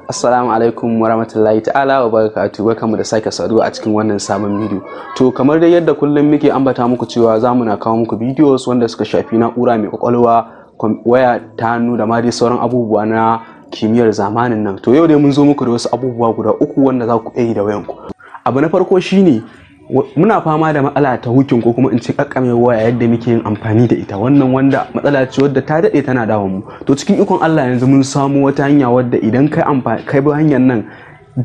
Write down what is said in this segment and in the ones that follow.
Assalamu alaikum warahmatullahi ta'ala wa barakatuh. Barkanmu da sake saduwa a cikin wannan sabon bidiyo. To, kamar dai yadda kullum muke ambata muku cewa za mu na kawo muku videos wanda suka shafi na'ura mai kwakwalwa, waya ta hannu da ma dai sauran abubuwa na kimiyyar zamanin nan. To, yau dai mun zo muku da wasu abubuwa guda uku wanda za ku iya yi da wayanku. Abu na farko shine muna fama da matsala ta hooking, ko kuma in ce kakkame waya yadda muke yin amfani da ita. Wannan wanda matsala ce wadda ta daɗe tana damun mu. To, cikin ikon Allah yanzu mun samu wata hanya wadda idan kai amfani, kai bi hanyar nan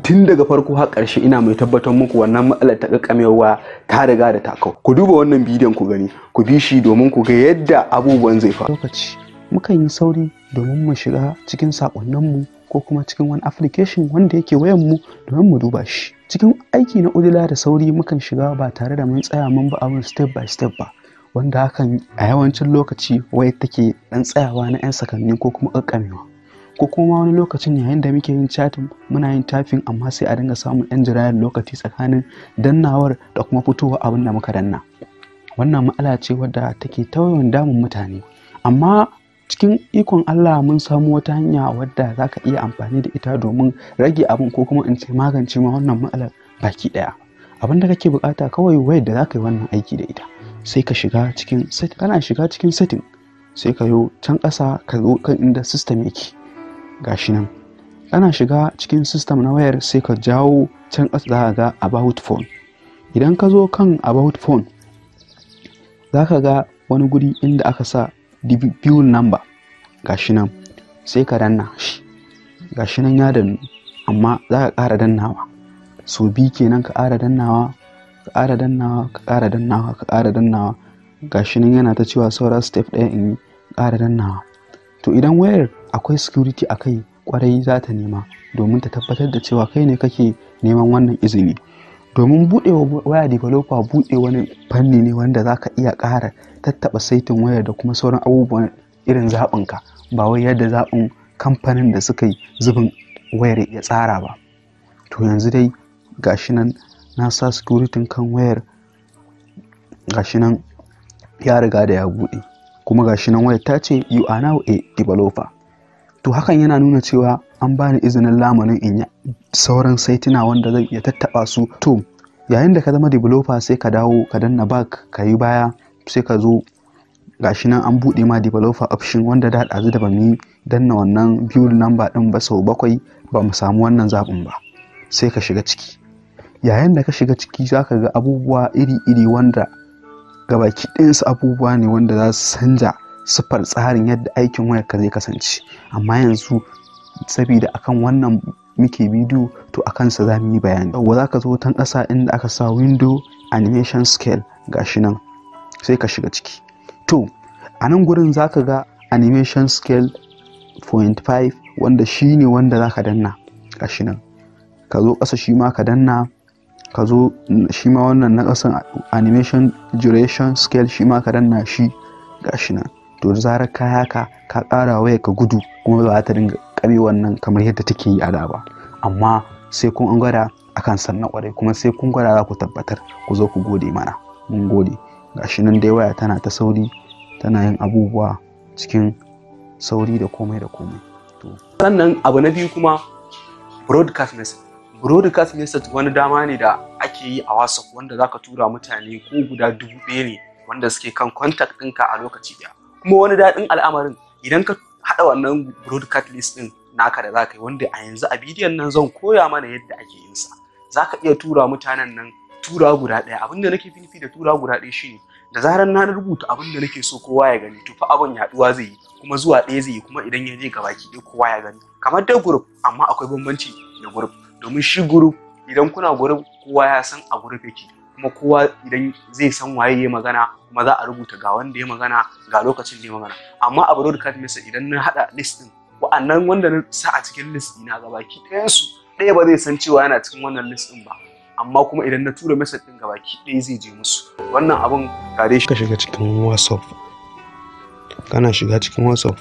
tun daga farko har ƙarshe, ina mai tabbatar muku wannan matsalar ta kakkame waya ta riga da ta kau. Ku duba wannan bidiyon ku gani, ku bi shi domin ku ga yadda abubuwan zai faru. Lokaci mukan yi sauri domin mu shiga cikin saƙonninmu ko kuma cikin wani application wanda yake wayanmu domin mu duba shi. Cikin aiki na ujula da sauri mukan shiga ba tare da mun tsaya mun bi abin step by step ba, wanda hakan a yawancin lokaci wayar take dan tsayawa na 'yan sakanni ko kuma ƙaƙƙamewa, ko kuma wani lokacin yayin da muke yin chatting, muna yin typing, amma sai a dinga samun 'yan jirayen lokaci tsakanin dannawar da kuma fitowa abin da muka danna. Wannan matsala ce wadda take yawan damun mutane, amma cikin ikon Allah mun samu wata hanya wadda za ka iya amfani da ita domin rage abin, ko kuma in ce magance ma wannan matsalar baki ɗaya. Abin da kake bukata kawai wayar da za ka yi wannan aiki da ita. Sai ka shiga cikin setting. Kana shiga cikin setting, sai ka yo can ƙasa, ka zo kan inda system yake. Gashi nan. Kana shiga cikin system na wayar, sai ka jawo can ƙasa, za ka ga about phone. Idan ka zo kan about phone, za ka ga wani guri inda aka sa build number. Gashi nan, sai ka danna shi. Gashi nan ya dannu, amma za ka ƙara dannawa so biyu kenan. Ka ƙara dannawa, ka ƙara dannawa, ka ƙara dannawa, ka ƙara dannawa. Gashi nan yana ta cewa saura step ɗaya in yi. Ƙara dannawa. To, idan wayar akwai security a kai kwarai, za ta nema domin ta tabbatar da cewa kai ne kake neman wannan izini. Domin buɗewa waya developer buɗe wani fanni ne wanda za ka iya ƙara tattaɓa saitin wayar da kuma sauran abubuwan irin zaɓinka, ba wai yadda zaɓin kamfanin da suka yi zubin wayar ya tsara ba. To, yanzu dai gashi nan na sa security kan wayar. Gashi nan ya riga da ya buɗe, kuma gashi nan wayar ta ce, "You are now a developer." To, hakan yana nuna cewa an bani izinin lamunin in yi sauran saitina wanda zan iya tattaɓa su. To, yayin da ka zama developer, sai ka dawo ka danna back, ka yi baya, sai ka zo. Gashi nan an buɗe ma developer option, wanda da ɗazu da ba mu yi danna wannan build number ɗin ba sau bakwai, ba mu samu wannan zaɓin ba. Sai ka shiga ciki. Yayin da ka shiga ciki, za ka ga abubuwa iri-iri wanda gabaki ɗayansu abubuwa ne wanda za su canja siffar tsarin yadda aikin wayar ka zai kasance. Amma yanzu saboda akan wannan muke bidiyo, to a kansa za mu yi bayani. Yawwa, za ka zo tan ƙasa inda aka sa window animation scale. Gashi nan, sai ka shiga ciki. To, a nan gurin za ka ga animation scale 0.5, wanda shi ne wanda za ka danna. Gashi nan. Ka zo ƙasa, shi ma ka danna. Ka zo shi ma wannan na ƙasan, animation duration scale, shi ma ka danna shi. Gashi nan. To, da zarar ka haka, ka ƙara waya ka gudu, kuma ba za ta dinga ƙame wannan kamar yadda take yi a da ba. Amma sai kun an gwada akan sannan ƙwarai, kuma sai kun gwada za ku tabbatar, ku zo ku gode mana. Mun gode. Gashi nan dai waya tana ta sauri, tana yin abubuwa cikin sauri da komai da komai. To, Sannan abu na biyu kuma, broadcast message. Broadcast message wani dama ne da ake yi a WhatsApp wanda zaka tura mutane ko guda 1000 ne wanda suke kan contact ɗinka a lokaci ɗaya. Kuma wani daɗin al'amarin, idan ka haɗa wannan broadcast list ɗin naka da zaka yi, wanda a yanzu a bidiyon nan zan koya mana yadda ake yin sa, zaka iya tura mutanen nan tura guda ɗaya. Abin da nake nufi da tura guda ɗaya shine da zarar na rubuta abin da nake so kowa ya gani, to fa abin yaduwa zai yi, kuma zuwa ɗaya zai yi, kuma idan ya je gabaki ɗaya kowa ya gani, kamar dai group. Amma akwai bambanci da group, domin shi group, idan kuna group, kowa ya san a group yake, kuma kowa idan zai san waye ya magana, kuma za a rubuta ga wanda ya magana, ga lokacin da ya magana. Amma a broadcast message, idan na haɗa list ɗin wa'annan wanda na sa a cikin list ɗina, gabaki ɗayansu ɗaya ba zai san cewa yana cikin wannan list ɗin ba, amma kuma idan na tura message ɗin, gabaki ɗaya zai je musu. Wannan abun gare shi. Ka shiga cikin WhatsApp. Kana shiga cikin WhatsApp,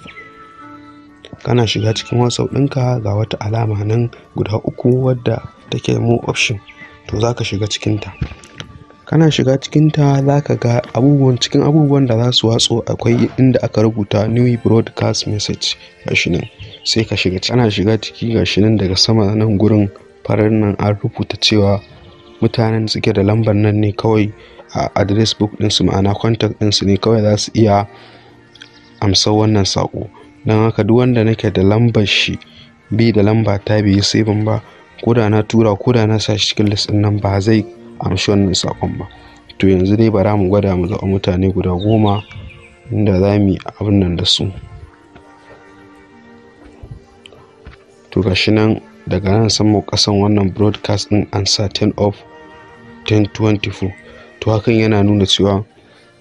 kana shiga cikin WhatsApp ɗinka, ga wata alama nan guda uku wadda take more option. To, za ka shiga cikinta. Kana shiga cikinta, Kana shiga cikinta za ka ga abubuwan cikin abubuwan da za su watso akwai inda aka rubuta new broadcast message, gashi nan sai ka shiga. Kana shiga ciki, gashi nan daga sama nan gurin farar nan an rubuta cewa mutanen suke da lambar nan ne kawai a address book ɗinsu, ma'ana contact ɗinsu ne kawai za su iya amsar wannan saƙo. Don haka duk wanda nake da lambar shi bi da lamba ta bai yi saving ba, ko da na tura ko da na sa shi cikin list ɗin nan, ba zai amshi wannan saƙon ba. To yanzu dai bara mu gwada mu zaɓi mutane guda 10 inda za mu yi abin nan da su. To gashi nan daga nan sama ƙasan wannan broadcast ɗin an sa 10 of 1024. To hakan yana nuna cewa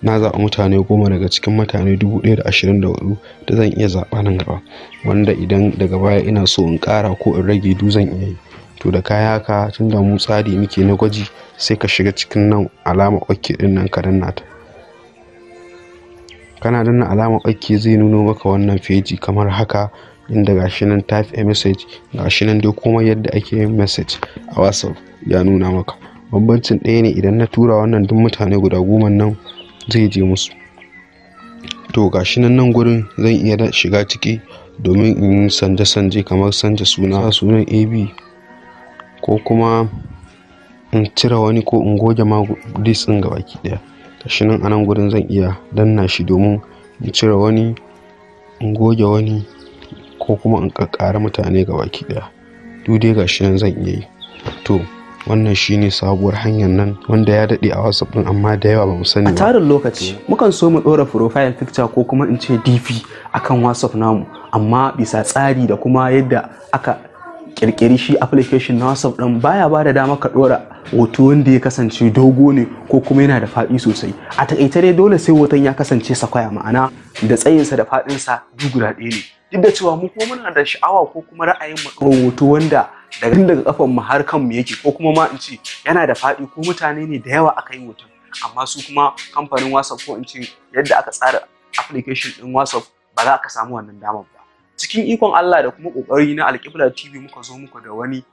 na zaɓi mutane 10 daga cikin mutane 1024 da zan iya zaɓa nan gaba, wanda idan daga baya ina so in ƙara ko in rage du zan iya yi. To da kaya haka, tunda mu tsari muke na gwaji, sai ka shiga cikin nan alama ok ɗin nan ka danna ta. Kana danna alama ok zai nuno maka wannan feji kamar haka, inda gashi nan type a message, gashi nan dai komai yadda ake yin message a WhatsApp ya nuna maka. Bambancin ɗaya ne, idan na tura wannan duk mutane guda 10 nan zai je musu. To gashi nan nan gurin zan iya shiga ciki domin in yi sanje-sanje, kamar sanja suna, sunan AB, ko kuma in cire wani ko in goge ma list ɗin gabaki ɗaya. Gashi nan a nan gurin zan iya danna shi domin in cire wani, in goge wani, ko kuma in ƙaƙƙara mutane gabaki ɗaya. Duk dai gashi nan zan iya yi. To wannan shine sabuwar hanyar nan wanda ya daɗe a WhatsApp ɗin, amma da yawa bamu sani A ba. tarin lokaci mukan so mu ɗora profile picture ko kuma in ce DP akan WhatsApp namu, amma bisa tsari da kuma yadda aka kirkiri shi application na WhatsApp ɗin baya ba da dama ka ɗora hoto wanda ya kasance dogo ne ko kuma yana da faɗi sosai. A taƙaice dai dole sai hoton ya kasance sakwaya, ma'ana da tsayinsa da faɗinsa duk guda ɗaya ne. Duk da cewa mu kuma muna da sha'awa ko kuma ra'ayin mu ɗora hoto wanda daga tun daga kafan mu har kanmu yake, ko kuma ma in ce yana da faɗi ko mutane ne da yawa aka yi hoton, amma su kuma kamfanin WhatsApp ko in ce yadda aka tsara application ɗin WhatsApp ba za ka samu wannan damar ba. Cikin ikon Allah da kuma ƙoƙari na Alƙibla TV muka zo muku da wani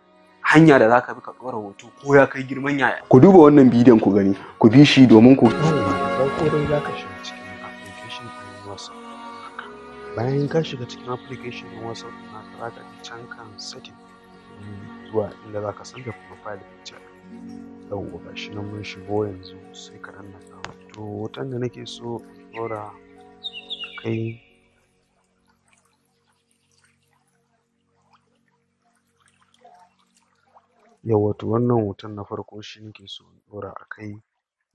hanya da za ka bi ka ɗora hoto ko ya kai girman yaya. Ku duba wannan bidiyon ku gani, ku bi shi domin ku. Yawwa, da farko dai za ka shiga cikin application ɗin WhatsApp haka. Bayan ka shiga cikin application ɗin WhatsApp naka, za ka je can kan setting zuwa inda za ka canza profile picture. Yawwa, gashi nan mun shigo yanzu, sai ka danna kan. To hoton da nake so in ɗora kai, yawwa, to wannan hoton na farko shi nake so in ɗora a kai,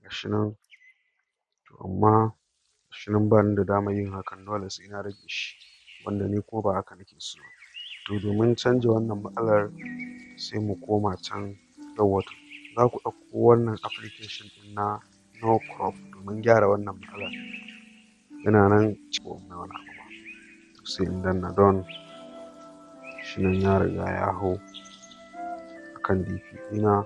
gashi nan. To amma gashi nan bani da damar yin hakan, dole sai na rage shi, wanda ni kuma ba haka nake so ba. To domin canja wannan matsalar sai mu koma can. Yawwa, to za ku ɗauko wannan application ɗin na no crop domin gyara wannan matsalar. Yana nan ko na wani abu ba. To sai in danna done, shi nan ya riga ya hau akan DP ɗina.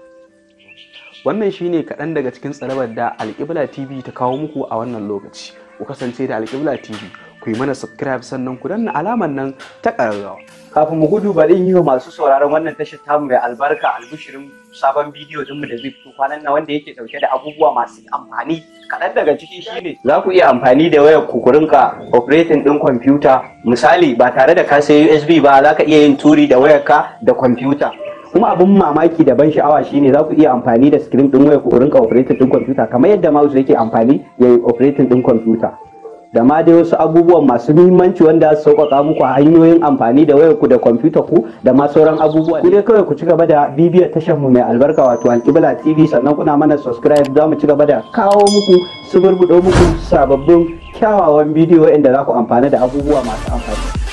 Wannan shine kaɗan daga cikin tsarabar da Alƙibla TV ta kawo muku a wannan lokaci. Ku kasance da Alƙibla TV, ku yi mana subscribe sannan ku danna alamar nan ta ƙararrawa. Kafin mu gudu, bari in yi wa masu sauraron wannan tashar tamu mai albarka albishirin sabon bidiyo dinmu da zai fito kwanan nan, wanda yake dauke da abubuwa masu amfani. Kaɗan daga ciki shine za ku iya amfani da wayar ku ku rinka operating din kwamfuta, misali ba tare da ka sayi USB ba, za ka iya yin turi da wayarka da kwamfuta. Kuma abin mamaki da ban sha'awa shine za ku iya amfani da screen din wayar ku rinka operating din kwamfuta kamar yadda mouse yake amfani ya yi operating din kwamfuta, da ma dai wasu abubuwan masu muhimmanci wanda su sauƙaƙa muku hanyoyin amfani da wayar ku da kwamfuta ku da ma sauran abubuwa. Ku dai kawai ku ci gaba da bibiyar tashar mu mai albarka, wato Alƙibla TV, sannan kuna mana subscribe. Za mu ci gaba da kawo muku, suburbuɗo muku sababbin kyawawan bidiyo inda za ku amfana da abubuwa masu amfani.